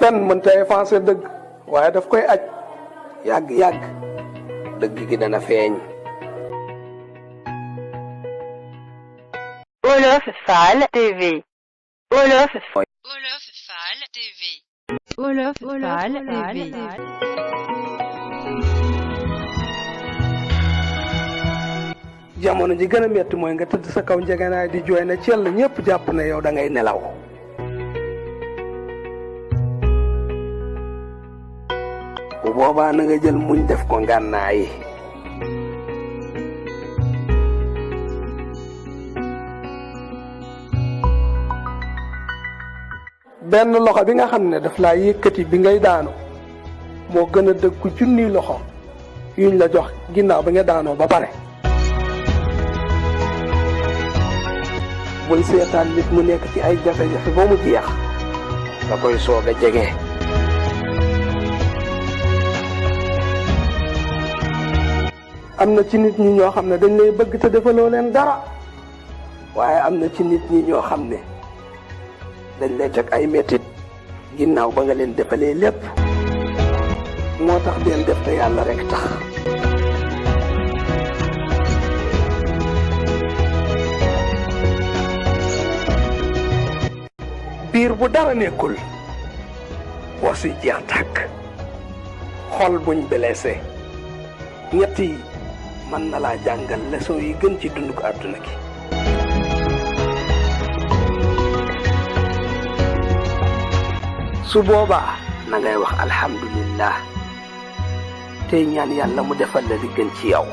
fen mënta effacer dëgg waaye daf koy aj yàgg dëgg gi dana feeñ. Wolof Fall TV. Wolof Fall TV. Wolof Fall TV. jamono ji gën a metti mooy nga tëdd sa kaw njëganaay di jooy na cell ñépp jàpp na yow da ngay nelaw. bu boobaa na nga jël muñ def ko ngànnaay. benn loxo bi nga xam ne daf laa yëkkati bi ngay daanu moo gën a dëggu junniy loxo yuñ la jox ginnaaw bi nga daanoo ba pare. bul seetaan nit mu nekk ci ay jafe-jafe ba mu jeex da koy soog a jege. am na ci nit ñi ñoo xam ne dañ lay bëgg te defaloo leen dara waaye am na ci nit ñi ñoo xam ne dañ lay teg ay mettit ginnaaw ba nga leen defalee lépp. moo tax den def te yàlla rek tax. biir bu dara nekkul wasi jeex tàkk xol buñ blessé ñett yi mën na laa jàngal leçon yi gën ci dund ko àdduna gi. su boobaa na ngay wax alhamdulillah tey ñaan yàlla mu defal la li gën ci yow.